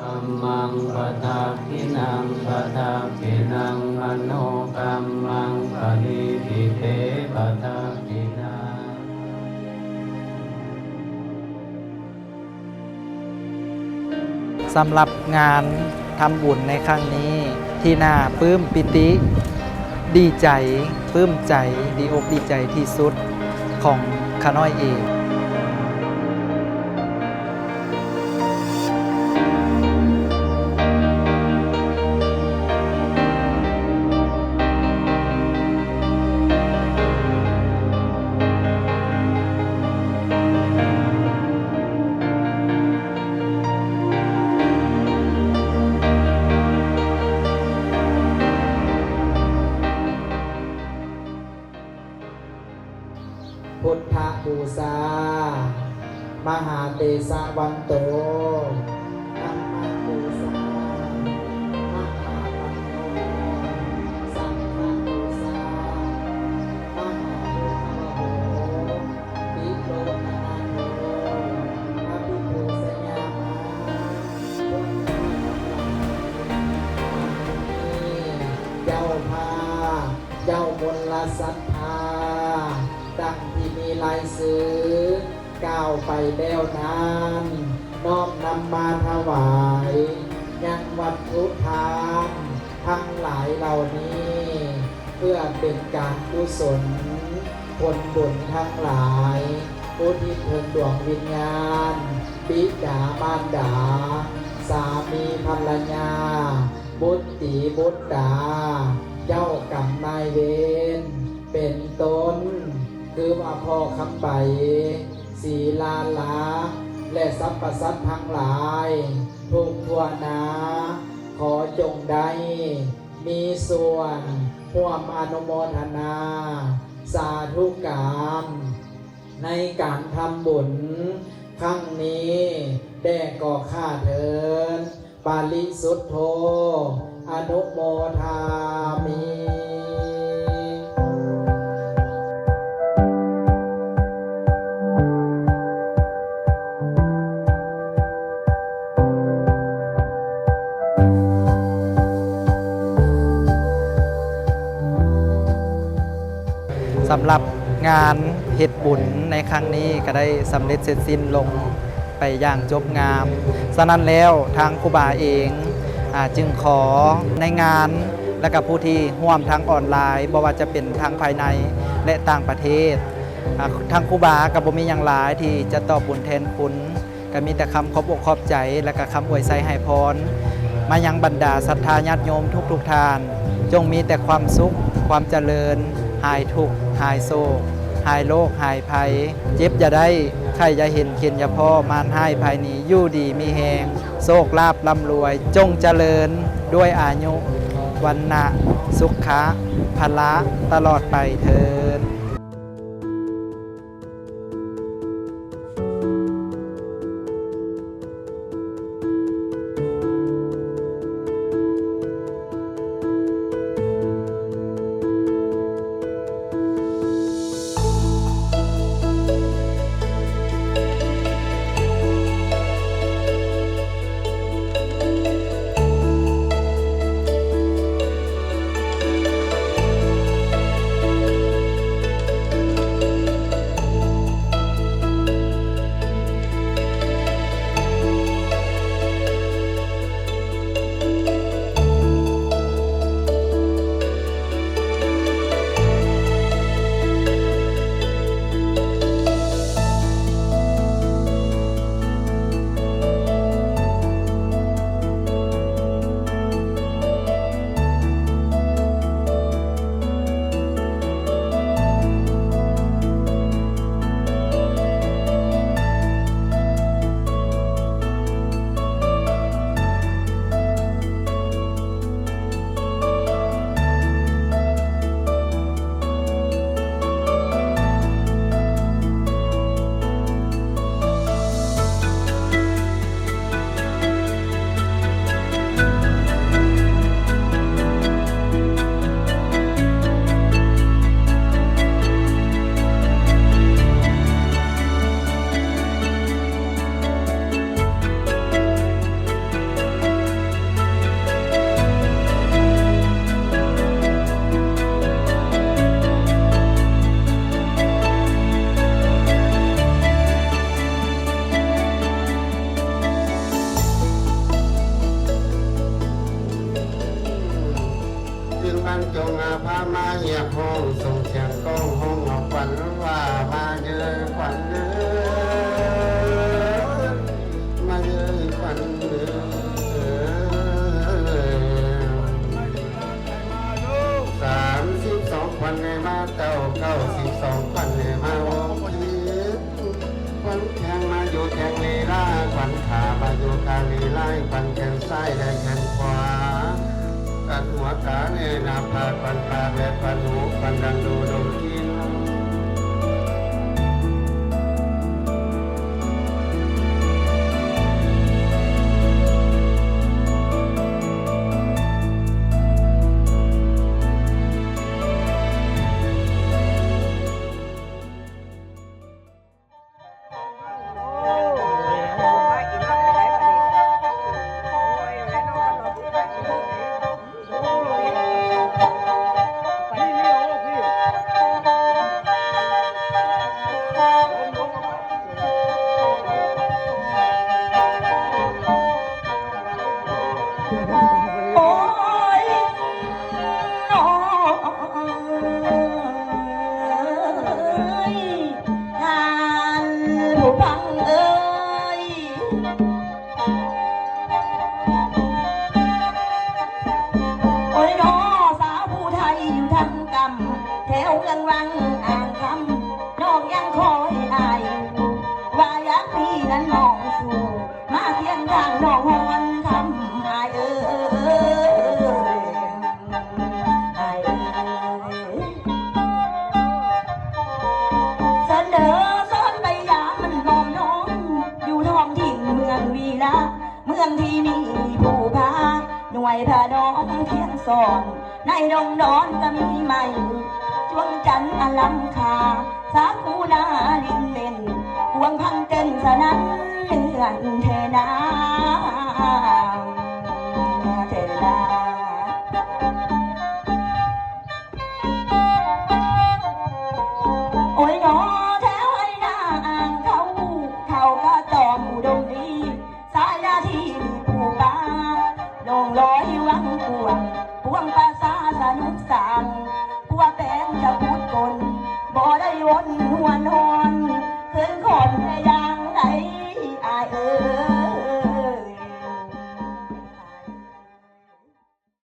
ກຳມັງປະທັກຂິນັງ ປະທັກຂິນັງ ມະໂນກຳມັງປະນິທິເຕປະທັກຂິນັງ. ສຳລັບງານທຳບຸນໃນຄັ້ງນີ້ ທີ່ໜ້າປຶ້ມປີຕິ ດີໃຈ ປຶ້ມໃຈ ດີອົກດີໃຈທີ່ສຸດຂອງຂ້ານ້ອຍເອງ. ພຸດທະບູຊາ ມະຫາເຕຊະວັນໂຕ ທຳມະບູຊາ ມະຫາວັນໂນ ສັງຄະບູຊາ ມະຫາໂພຄະວະໂຫ ຕິໂລກະນາໂທ ອະພິປູຊະຍາມາ ເຈົ້າພາ ເຈົ້າມົນລະສັດທາ ດັ່ງທີ່ມີລາຍຊື່ກ່າວໄປແລ້ວນັ້ນ ນ້ອມນຳມາຖວາຍຍັງວັດຖຸທານທັງຫຼາຍເຫຼົ່ານີ້ ເພື່ອເປັນການກຸສົນ ຜົນບຸນທັງຫຼາຍ ອຸທິດເຖິງດວງວິນຍານ ບິດາມານດາ ສາມີພັນລະຍາ ບຸດຕີບຸດຕາ ເຈົ້າກຳນາຍເວນ ເປັນຕົ້ນ ຄືວ່າພໍ່ຄຳໃບ ສີລາລາ ແລະ ສັບພະສັດທັງຫຼາຍ ທຸກທົ່ວໜ້າ ຂໍຈົ່ງໄດ້ມີສ່ວນຮ່ວມອະນຸໂມທະນາ ສາທຸການ ໃນການທຳບຸນຄັ້ງນີ້ແດ່ກໍຂ້າເທີນ ປະລິສຸດໂທ ອະນຸໂມທາມິ. ສຳລັບງານເຮັດບຸນໃນຄັ້ງນີ້ກໍໄດ້ສຳເລັດເສັດສິ້ນລົງໄປຢ່າງຈົບງາມ. ສະນັ້ນແລ້ວ ທາງຄູບາເອງ ອາ ຈຶ່ງຂໍໃນງານ ແລະ ກະຜູ້ທີ່ຮ່ວມທາງອອນລາຍ ບໍ່ວ່າຈະເປັນທາງພາຍໃນ ແລະ ຕ່າງປະເທດ ອາ ທາງຄູບາກໍບໍ່ມີຫຍັງຫຼາຍທີ່ຈະຕອບບຸນແທນຄຸນ ກໍມີແຕ່ຄຳຂອບອົກຂອບໃຈ ແລະ ກະຄຳອວຍໄຊໃຫ້ພອນ ມາຍັງບັນດາສັດທາຍາດໂຍມທຸກໆທ່ານ ຈົ່ງມີແຕ່ຄວາມສຸກ ຄວາມຈະເລີນ ຫາຍທຸກ ຫາຍໂສກ ຫາຍໂລກ ຫາຍໄພ ເຈັບຢ່າໄດ້ ໄຂ້ຢ່າເຫັນ ເຂັນຢ່າພໍ້ ມານຮ້າຍໄພໜີ ຢູ່ດີມີແຮງ ໂຊກລາບລ່ຳລວຍ ຈົ່ງຈະເລີນດ້ວຍອາຍຸ ວັນນະ ສຸຂະ ພະລະ ຕະຫຼອດໄປເທີ້ນ. ຈົ່ງອາພາມາຮຽກຮ້ອງ ສົ່ງສຽງກ້ອງຮ້ອງອອກຂວັນວ່າ ມາເດີຂວັນເດີ ມາເດີຂວັນເດີ. ສາມສິບສອງຂວັນໃຫ້ມາເຕົ້າ ເກົ້າສິບສອງຂວັນໃຫ້ມາວົງຄີ ຂວັນແຂ້ງມາຢູ່ແຂ້ງລີລາ ຂວັນຂາມາຢູ່ຂາລີລາ ຂວັນແຂນຊ້າຍແລະແຂນຂວາ ກັນຫົວຕາແລະໜ້າຜາກ ຂວັນປາກແລະຂວັນຫູ ຂວັນດັງດູດົງກິນ. ໂອ້ຍນໍ ສາວຜູ້ໄທຢູ່ທາງກຳ ແຖວເມືອງວັງອ່າງຄຳ ນ້ອງຍັງຄອຍອ້າຍ ວ່າຢາກມີເງິນນ້ອງສູ່ ມາຄຽງຂ້າງນ້ອງຮອນຄຳ ອ້າຍເອີຍ ອ້າຍເອີຍ. ເຊີນເດີ ເຊີນໄປຢາມມັນນ້ອງ ຢູ່ທ້ອງຖິ່ນເມືອງວີລະ ເມືອງທີ່ມີພູຜາ ໜ່ວຍພະນອງຄຽງຊ້ອນ ໃນດົງດອນກະມີໄມ້ ດວງຈັນອະລຳຄ່າ ສາຄູນາລິນເມັນ ພວງພັງເຕັ້ນສະໜັ່ນເຮືອນແທ່ນາ.